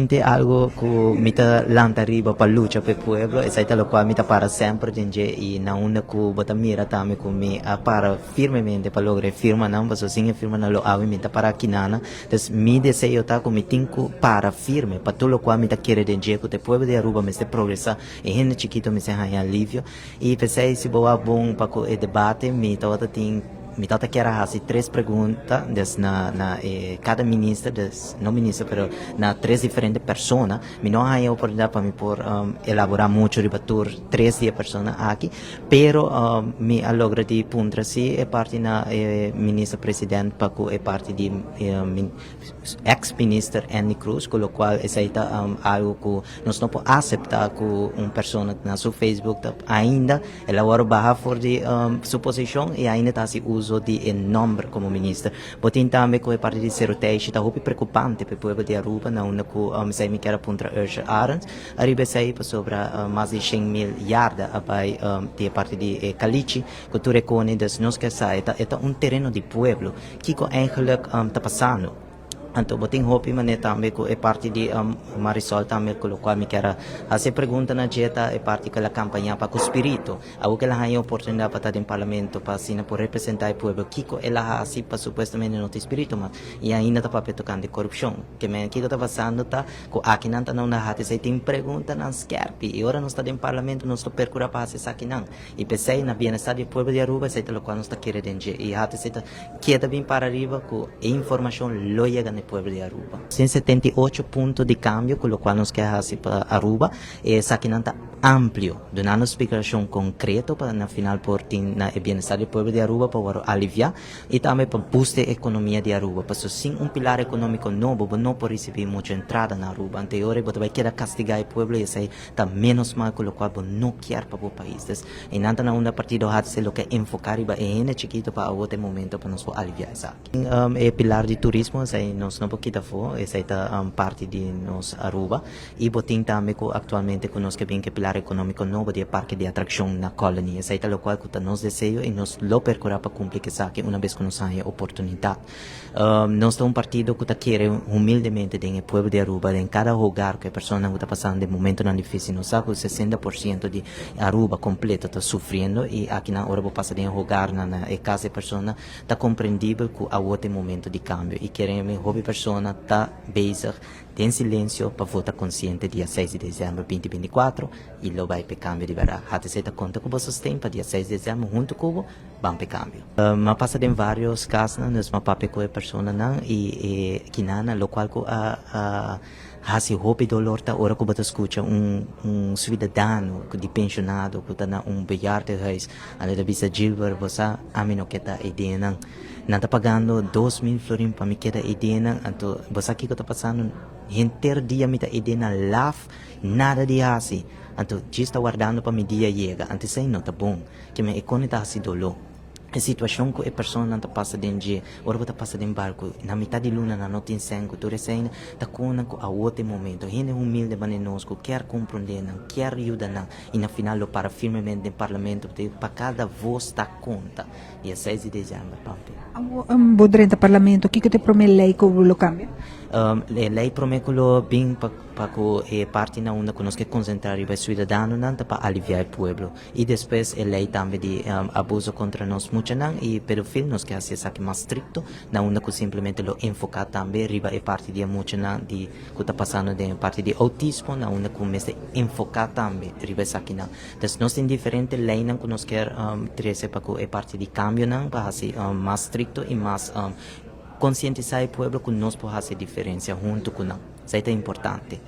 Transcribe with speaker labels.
Speaker 1: Sinti algo ku mi ta lanta riba pa lucha pa e pueblo, esei ta lokual mi ta para semper den dje i na unda ku bo ta mira tambe ku mi a para firmemente pa logra e firmanan, pasobra sin e firmanan lo awe mi ta para akinana. Entonces mi deseo ta ku mi tin ku para firme pa tur lokual mi ta kere den dje ku ta e pueblo di Aruba mester progresa, e hende chikito mester haña alivio. I p'esei si bo wak bon pa ku e debate mi tabata tin mi tabata kier a hasi tres pregunta des na na e kada minister des no minister pero na tres diferente persona. Mi no a haña oportunidat pa mi por elabora mucho riba tur tres di e persona aki pero mi a logra di puntra si e parti na e minister president pa ku e parti di ex minister Endy Croes, ku lokual esei ta algo ku nos no por aseptá ku un persona na su Facebook ta ainda el a wòrdu baha for di su posishon i ainda ta hasi uso di e nòmber komo minister. Bo tin tambe ku e parti di Seru Teishi ta hopi preokupante pa e pueblo di Aruba na unda ku esei mi kier a puntra Ursher Arends ariba esei pasobra mas di 100.000 yarda a bai di e parti di e kalichi ku tur e koni, dus nos ke sa e ta un tereno di pueblo. Kiko eigenlijk ta pasando? Anto bo tin hopi manera tambe ku e parti di Marisol tambe ku lokual mi kier a hasi e pregunta na dje ta e parti ku el a kampañá pa ku spiritu. Awor ku el a haña e oportunidat pa ta den parlamento pa asina por representá e pueblo, kiko el a hasi pa supuestamente no tin spiritu mas i ainda ta papia tokante korupshon? Ke men kiko ta pasando ta ku akinan ta na unda hati esei tin preguntanan skèrpi i ora nos ta den parlamento nos lo perkurá pa hasi esakinan. I p'esei na bienestar di e pueblo di Aruba esei ta lokual nos ta kere den dje i HTC ta keda bin para riba ku e informashon lo yega na e pueblo di Aruba. Tin 78 punto di kambio ku lokual nos ke hasi pa Aruba i esakinan ta amplio, dunando splikashon konkreto pa na final por tin na e bienestar di e pueblo di Aruba pa wòrdu aliviá i tambe pa boost e ekonomia di Aruba pasobra sin un pilar ekonómiko nobo bo no por risibí muchu entrada na Aruba anto e ora bo ta bai keda kastigá e pueblo i esei ta menos mal ku lokual bo no kier pa bo pais. Des, e nan ta na unda partido HC lo ke enfoká riba e hende chikito pa awor ta e momento pa nos por aliviá esaki. E pilar di turismo esei nos no por kita afó, esei ta parti di nos Aruba. I bo tin tambe ku aktualmente ku nos ke bin ku e pilar ekonómiko nobo di e parke di atrakshon na Colony. Esei ta lokual ku ta nos deseo i nos lo perkurá pa kumpli ku esaki una bes ku nos haña e oportunidat. Nos ta un partido ku ta kere humildemente den e pueblo di Aruba, den kada hogar ku e personanan ku ta pasando den momentonan difisil. Nos sa ku 60% di Aruba kompleto ta sufriendo i akinan ora bo pasa den e hogarnan na e kas di e persona ta komprendibel ku awor ta e momento di kambio i kere mi hopi persona ta bezig den silensio pa vota konsiente dia 6 di desèmber 2024 i lo bai pa e kambio di bèrdat. HTC ta konta ku bo sosten pa dia 6 di desèmber huntu ku bo. Ban p'e kambio. M'a pasa den varios kasnan, dus m'a papia ku e personanan i e kinana lokual ku a a hasi hopi dolor ta ora ku bo ta skucha un un suidadano di penshonado ku ta na un bejaardenhuis anto ta bisa, Gilbert, bo sa ami no ke ta e dienan. Nan ta pagando 2000 florin pa mi keda e dienan, anto bo sa kiko ta pasando? Henter dia mi ta e dienan laf, nada di hasi, anto djis ta wardando pa mi dia yega, anto esei no ta bon. Kimen e kone ta hasi doló. E situashon ku e personanan ta pasa den dje, ora bo ta pasa den barku, na mitad di luna nan no tin sèn ku tur esei ta konan ku awor ta e momento. Hende humilde manera nos ku kier komprondé nan, kier yuda nan i na final lo para firmemente den parlamento pa kada vos ta konta. Dia 6 di desèmber, Pampi.
Speaker 2: Awor bo drenta parlamento, kiko ta e promé lei ku lo kambia?
Speaker 1: E lei promé ku lo bin pa ku e parti na unda ku nos ke konsentrá riba e suidadanonan ta pa aliviá e pueblo. I despues e lei tambe di abuso kontra nos muchanan i pedofil, nos ke hasi esaki mas strikto, na unda ku simplemente lo enfoká tambe riba e parti di e muchanan di ku ta pasando den e parti di outismo, na unda ku mester enfoká tambe riba esakinan. Entonces nos tin diferente leinan ku nos kier trese pa ku e parti di kambionan pa hasi mas strikto i mas konsientisá e pueblo ku nos por hasi e diferensia huntu ku nan. Esei ta importante.